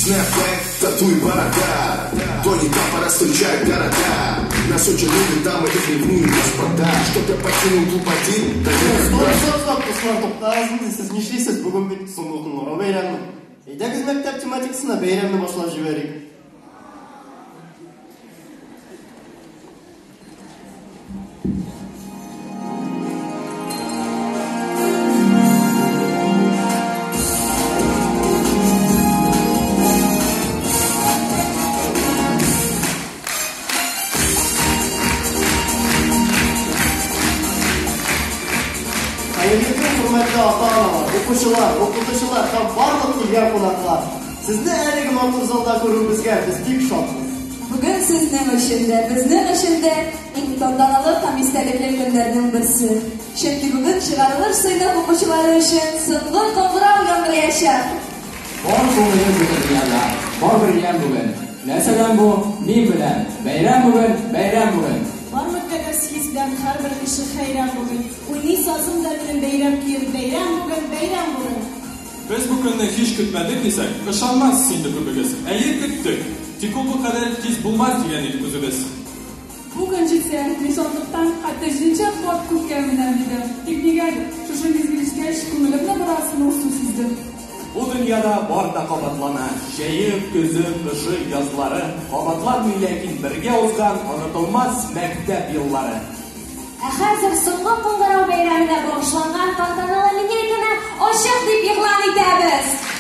Снэпбэк, тату и борода. Тони Тапора встречает города. Нас очень любят дамы, их ревнуют господа. Чтоб я покинул клуб один, да никогда. Стоп, стоп, стоп, дуслар, туктагыз инде, сез нишлисез? Бүген бит соңгы кыңгырау бәйрәме. Әйдәгез мәктәп тематикасына бәйрәмне башлап җибәрик. Хәерле көн, хөрмәтле ата-аналар, укучылар, укытучылар һәм барлык килгән кунаклар. Сезне әлеге матур залда күрүебезгә без бик шатбыз. Бүген сезнең өчен дә, безнең өчен дә иң тантаналы һәм истәлекле көннәрнең берсе. Чөнки бүген чыгарылыш сыйныф укучылары өчен соңгы кыңгырау яңгыраячак. Бар күңелем бөтен дөньяда, бар бер ямь бүген. Нәрсәдән бу? Мин беләм. Бәйрәм бүген, бәйрәм бүген. Бар мөкатдәс хис белән һәрбер кеше хәйран бүген. Уйный сазым да минем бәйрәм көем, бәйрәм бүген, бәйрәм бүген. Без бу көнне һич көтмәдек дисәк, ышанмассыз инде күбегез. Әйе, көттек. Тик ул бу кадәр тиз булмас дигән идек үзебез. Бу көн җитсә, мин шатлыктан хәтта җиденче кат күккә менәм, дидем. Тик нигәдер, шушы мизгел җиткәч, күңелемне бераз моңсу сиздем. Бу дөньяда бар да кабатлана, җәе, көзе, кышы, язлары, кабатланмый ләкин бергә узган онытылмас мәктәп еллары. Ә хәзер соңгы кыңгырау бәйрәменә багышланган тантаналы линейканы ачык дип игълан итәбез!